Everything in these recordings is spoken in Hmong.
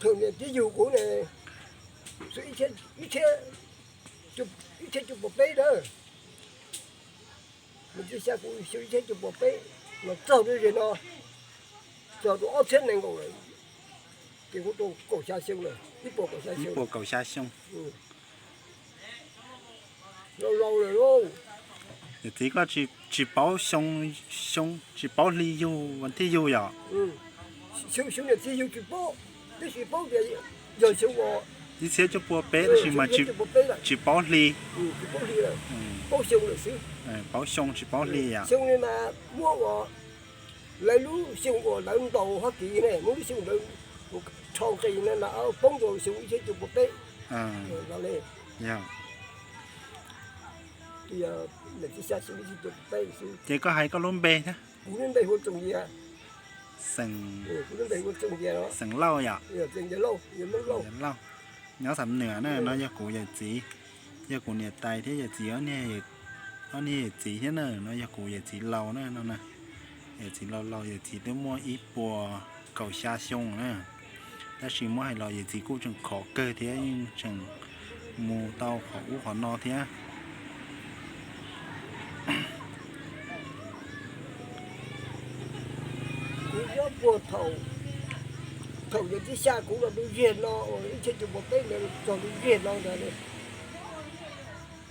Thaum niam txiv yug kuv ne, xyoo ib txhiab, ib txhiab cuaj puas peb na. Niam txiv xa kuv xyoo ib txhiab cuaj puas peb los txog rau zaum no, txog rau ob txhiab nees nkaum lawm, ces kuv tau kaum xya xyoo lawm, ib puas kaum xya xyoo. Laus laus lawm lauj. Niam txiv koj tsis paub xyoo, xyoo tsis paub hli yug vas thib yug yom? Xyoo niam txiv yug tsis paub, tab sis paub tias yog xyoo uas ib txhiab cuaj pua peb tab sis mas tsis paub hli. Paub xyoo lawm xwb. Paub xyoo tsis paub hli yom? Xyoo li mas muab uas lawv lub xyoo uas lawv ntaus Hab Kis ne, muab lub xyoo lawv rho nqis na, poob rau xyoo ib txhiab cuaj pua peb. Ces koj hais koj lub npe thiab. Kuv lub npe hu Txooj Yias. Xeem, kuv lub npe hu Txooj Yias, xeem Lauj yom? Txooj Yias Lauj, Yias Lauj. Nyob Xam Nuam na, no yog kuv yawm txiv, yog kuv niam tais thiab yawm txiv, ob niag yawm txiv thiab na, no yog kuv yawm txiv laus na no na. Yawm txiv laus laus, yawm txiv twb muaj ib puas kaum xya xyoo na. Tab sis muab hais los yawm txiv kuj tseem khov kawg thiab, yeej tseem mus tau qhov ub qhov no thiab. Kuv nyob puag thaum, thaum yawm txiv xa kuv los rau ziag no, ib txhiab cuaj pua peb ntawd txog rau ziag no ntag.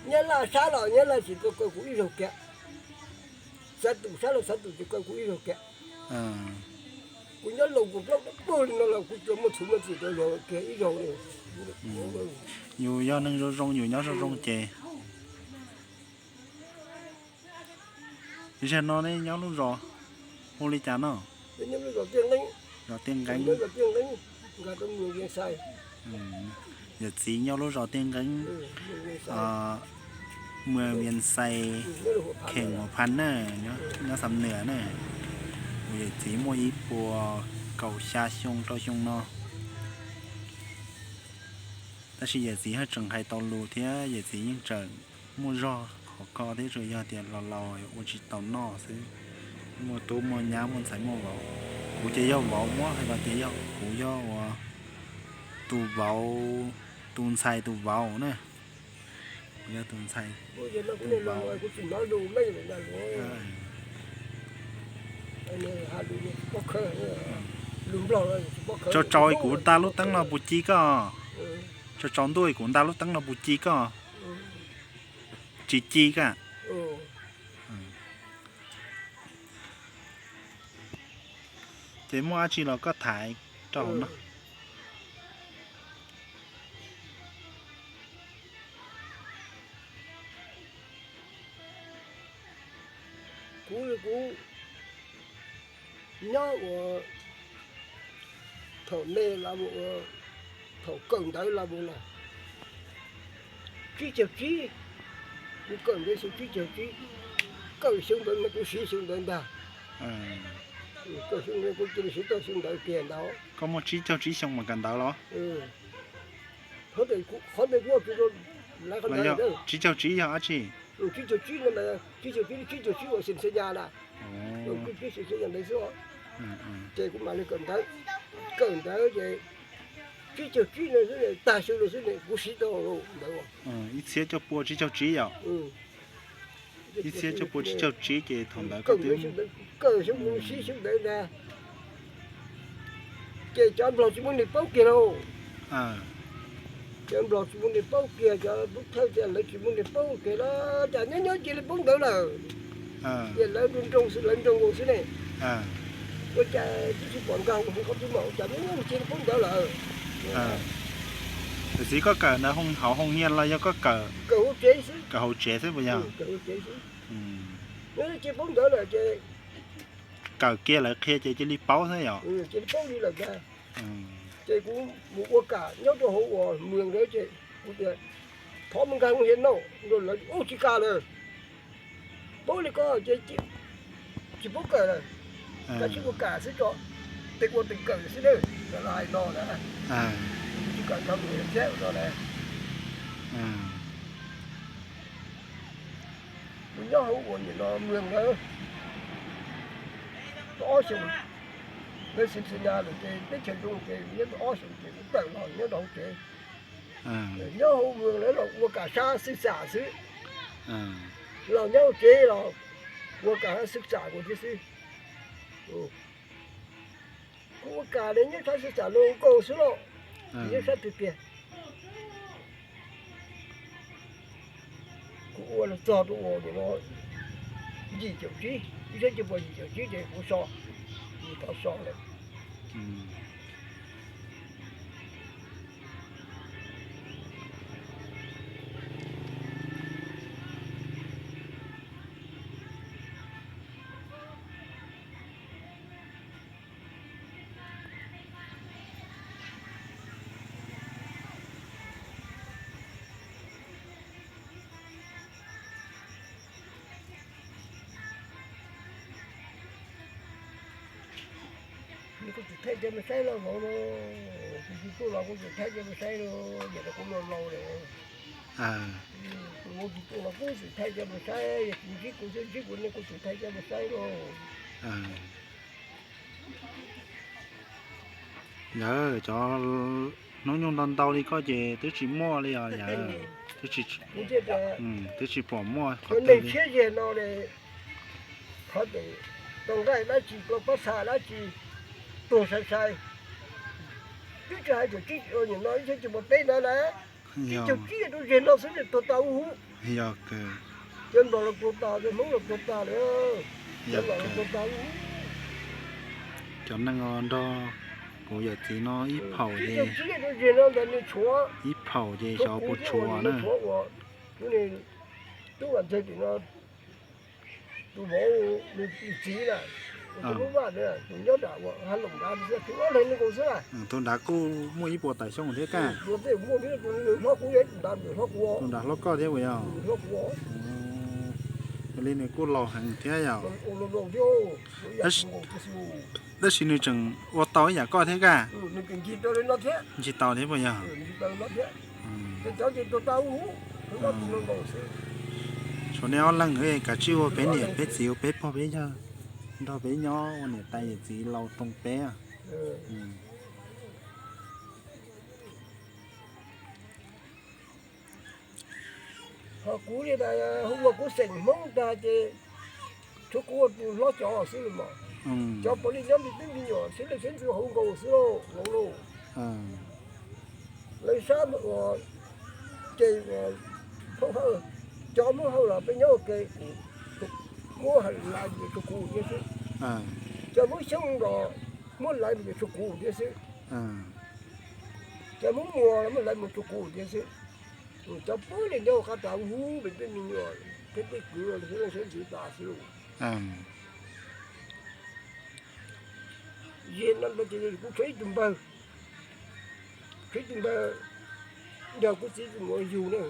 Nyab Laj sab los Nyab Laj tsis tau kaw kuv ib zaug kiag, Xav Tum sab los Xav Tum tsis kaw kuv ib zaug kiag. Kuv nyob Loos Koom Plaub dawb paug li no los kuv tsuas muaj txhuv muaj txim rau luag kiag ib zaug li. Yus yog neeg zoo zoo, yus nyob zoo zoo ces. Zaum no nej nyob lub zos hu li cas no? Zos Tiaj Nqeeb. Yawm txiv nyob lub zos Tiaj Nqeeb, muas Vias Xais, kheem Huas Phas na, nyob Xam Nuam na. Kuv yawm txiv muaj ib puas kaum xya xyoo rau xyoo no. Tab sis yawm txiv haj tseem hais tau lus thiab, yawm txiv yeej tseem muaj zog khov kho thiab, tsuas yog tias laus laus ua tsis tau noj xwb. Muaj tub muaj nyab muaj ntxhais muaj vauv. Kuv ces yog vauv, muab hais los ces yog kuv yog ua tus vauv, tus ntxhais tus vauv na. Kuv yog tus ntxhais tus vauv. Tsaus tsaus kuv nta lub teeb no puas ci koj? Tsaus tsaus ntuj kuv nta lub teeb no puas ci koj? Tsis ci koj. Ces muaj dab tsi los koj thaiv rau hauv no. Kuv, kuv nyob ua thaum me los mus, thaum kawm ntawv los mus na, tsib caug tsib, kuv kawm ntawv xyoo tsib caug tsib, kawm xyoo ntawd mas kuv siv xyoo ntawd ntag. Kawm xyoo ntawd kuv cia li siv tau xyoo ntawd kiag ntag. Koj muaj tsib caug tsib xyoo mas kawm ntawv los? Qhov ntawd kuv, tsib caug tsib yog dab tsi? Tsib caug tsib no, tsib caug tsib, tsib caug tsib uas xeem Xeeb Yas na, kuv tsib xeem Xeeb Yas ntawd xwb. Ces kuv mam li kawm ntawv, kawm ntawv ces tsib caug tsib no xwb, tag xyoo no xwb kuv siv tau ntawv. Ib txhiab cuaj pua tsib caug tsib yom? Ib txhiab cuaj pua tsib caug tsib ces thaum ntawd kawm xyoo ntawd, kawm xyoo ntawd siv xyoo ntawd ntag. Ces cov Nplog tsis muaj neeg paub kiag lauj. Cov Nplog tsis muaj neeg paub kiag, cov Pub Thawj tias lawv tsis muaj neeg paub kiag los cas nyob nyob cia li paub ntawv lawm. Ces lawv nroo nroo xwb, lawv nroo nkaus xwb ne. Ua cas twb tsis pom nkag hauv qhov twg mas ua cas nyob nyob cia li paub ntawv lawm. Tiam sis koj kawm ntawv hauv hoo hias los yog koj kawm, kawm hauv tsev xwb puas yog? Nyob cia paub ntawv lawm ces kawm kiag lawv qhia ces cia li paub xwb yom? Cia li paub li lawm ntag. Ces kuv mus ua kam nyob rau hauv uas mws ntawd ces kuv tias thov mus nkag hoo hias no, lawv ua tsis kam lawm. Paub li ko ces tsis paub kawm lawm, kav tsij ua kam xwb tso, tes ua tes kawm xwb na, lawv hais no na. Tsis kam nkag hoo hias thiab no na. Kuv nyob hauv uas nim no mws ntawd tau ob xyoos, Peb xwb xwb na lawm ces teb chaws zoo ces nyob ob xyoo ces kuv tawm los nyob rau hauv tsev. Nyob hauv vwm lawv los ua kam sab xwb xam xwb. Los nyob hauv tsev los ua kam sab xwb xam kuv thiab xwb. Kuv ua kam li nyob sab xwb xam los ua kauj xwb los, nyob sab tiag tiag. Kuv ua los txog rau ua nim no yim caum tsib, ib txhiab cuaj pua yim caum tsib ces kuv so, kuv tau so lawm. Kuv tsis thaij cov mus saib los vauv, kuv tsis tuaj los kuv tsis thaij cov mus saib los, yam li kuv laus laus lawm. Kuv tsis tuaj los kuv tsis thaij cov mus saib, yog tsis ntsib kuv thiab ntsib kuv ne kuv tsis thaij cov mus saib lauj. Yawg, cov hnub nyoog ntau ntau li koj ces twb tsis muaj li os yawg. Twb tsis pom muaj qhov twg li. Siab zig no, qhov twg tau nqaij dab tsi, tau pab xa dab tsi, tuag sai sai. Twb tsis hais tias tsib caug no ib txhiab cuaj pua peb ntawd na, tsib caug tsib rau zeg no xwb tuag tas huv huv. Cov nplog los tuag tas, cov hmoob los tuag tas lawm, cov nplog los tuag tas huv huv. Cov neeg nrog kuv yawm txiv no ib phaum ces, ib phaum ces xyov puas tshuav na. Tub Vam Ntxawg tim no, tus vauv nws txiv na, tus lub vaj na, tus nyob nram ua ha loom nrad, tus ob leeg nkaus xwb na. Tus nrad kuj muaj ib puas tawm xyoo thiab kaj. Tus tej muaj thiab, tus nws hlob kuv, tus nrad nws hlob kuv, tus nrad hlob koj thiab puas yog? Hlob kuv. Yog li nws kuj laus heev thiab yog? Tab sis nws tseem ua tau ib yam koj thiab kaj? Ncig tau thiab puas yog? Tshuav nej ob leeg, kav tsij ua peb niam peb txiv, ua peb pog peb yawg, nrog peb nyob ua niam tais yawm txiv laus roos peb. Ho kuv li ntawd hu ua kuv xeem Hmoob tag ces tshuav kuv ua tus hlob cov xwb los mas. Cov puav leej nyob me tub me nyuam xwb, leej xeeb ntxwv hauv nkaus xwb lauj, vauv lauj. Lawv sab uas ces uas Hmoob Hawj, cov Hmoob Hawj los peb nyob ua ke, kuv muab hais lais mus tshuav kuv thiab xwb. Cov Hmoob Xyooj los muab lais mus tshuav kuv thiab xwb. Cov Hmoob Muas los muab lais mus tshuav kuv thiab xwb. Cov puav leej nyob qab tas huv huv, peb me nyuam thiab peb kwv los xwb, leej xeeb ntxwv tas xwb lauj. Yog no ces kuv tshuav ib tug npawg, tshuav ib tug npawg nrog kuv txiv tus muam yug na,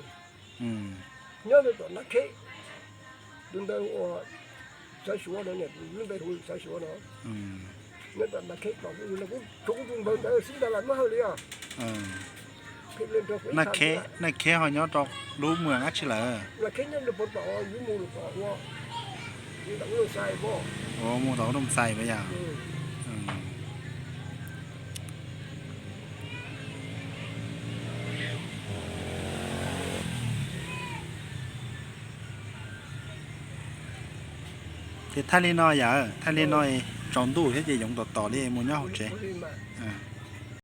nyob rau tom Nab Kheb. Tus npawg uas Xaiv Suav no, lub npe hu Xaiv Suav no, nyob tom Nab Kheb tom kuv yug no, kuv tshuav kuv tus npawg ntawd xwb ntag, Hmoob Hawj li os. Nab Kheb ho nyob rau lub muag dab tsi lawm? Nab Kheb nyob rau puag tom, yus mus rau tom ua, mus tom ub Looj Xais puas yog? Ces thaij li no yawm, thaij li no tsaus ntuj thiab ces yoov tom tom li mus nyob hauv tsev.